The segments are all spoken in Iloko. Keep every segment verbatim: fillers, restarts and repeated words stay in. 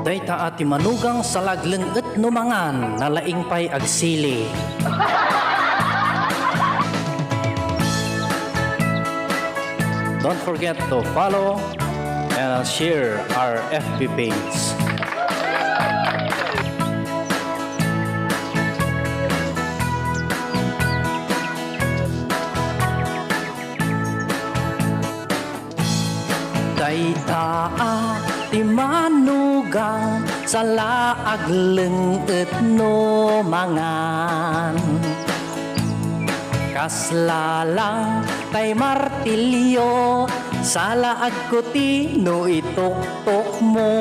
Dayta a ti manugang sa laagleng-et no mangan, nalaing pay agsili. Don't forget to follow and share our F B page. Dayta a ti manugang sa laagleng-et no mangan. Kasla lang tay martilyo, salaagko ti no ituktok mo.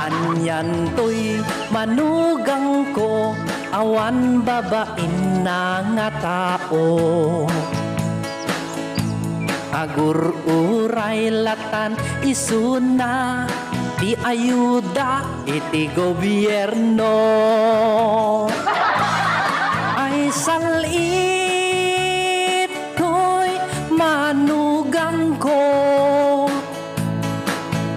Anian toy manugangko, awan babain na nga tao. Agur-uray latan isuna ti ayuda iti gobierno. Ay sal-itkoy manugangko,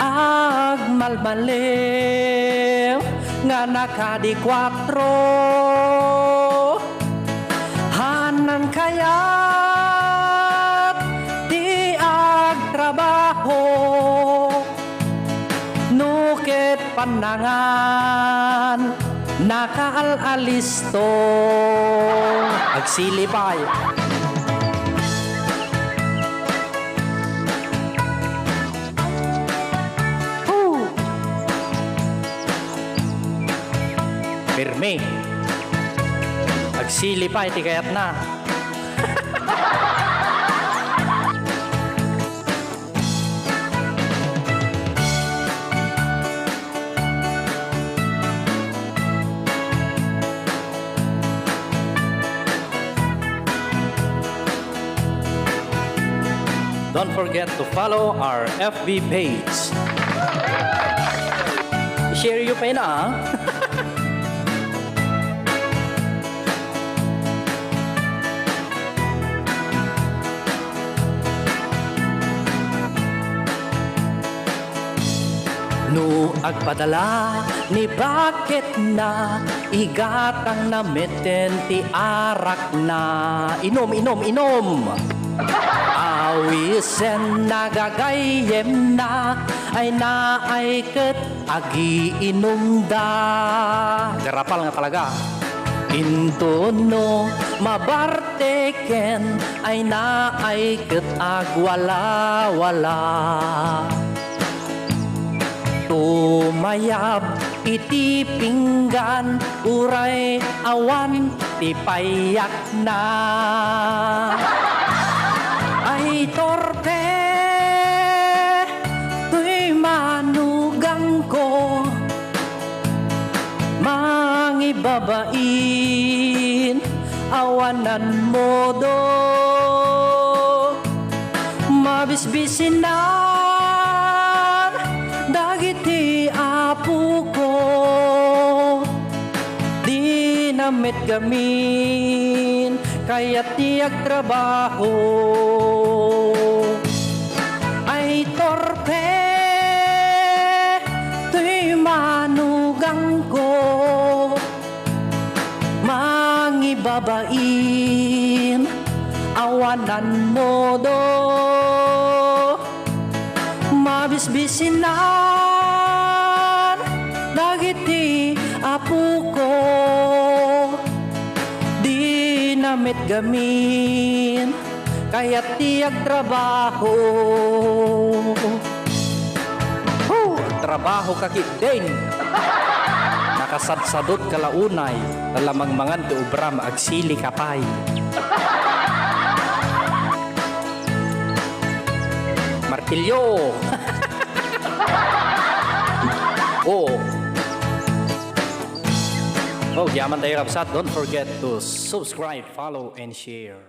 agmalmaliw nga nakadi kuatro. Hanan kayat ti agtrabaho, no ket pannangan nakaal-alisto. Agsili pay. Woo! Pirmi. Agsili pay ti kayatna. Don't forget to follow our F B page. Share you pa ina, ah. No agpadala ni baketna, igatangna metten ti arakna. Inom, inom, inom! Awisen nagagayyemna, ay naay ket agiinumda. Garapal nga talaga. Intono mabarte ken ay naay ket agwalawala. Tumayab iti pinggan, uray awan ti payakna. Ay torpe toy manugangko, mangibabain, awanan modo. Mabisbisinan dagiti apoko, dina met gamin kayat ti agtrabaho. Ay torpe toy manugangko, mangibabain, awanan modo. Mabisbisinan dagiti apoko, dina met gamin kayat ti agtrabaho. Hu! Agtrabaho ka ketdin. Nakasadsadot ka la unay, ta lamang mangan ti obram, agsili ka pay. Martilyo. Oo. Oh, yaman tayo, kabsat. Don't forget to subscribe, follow, and share.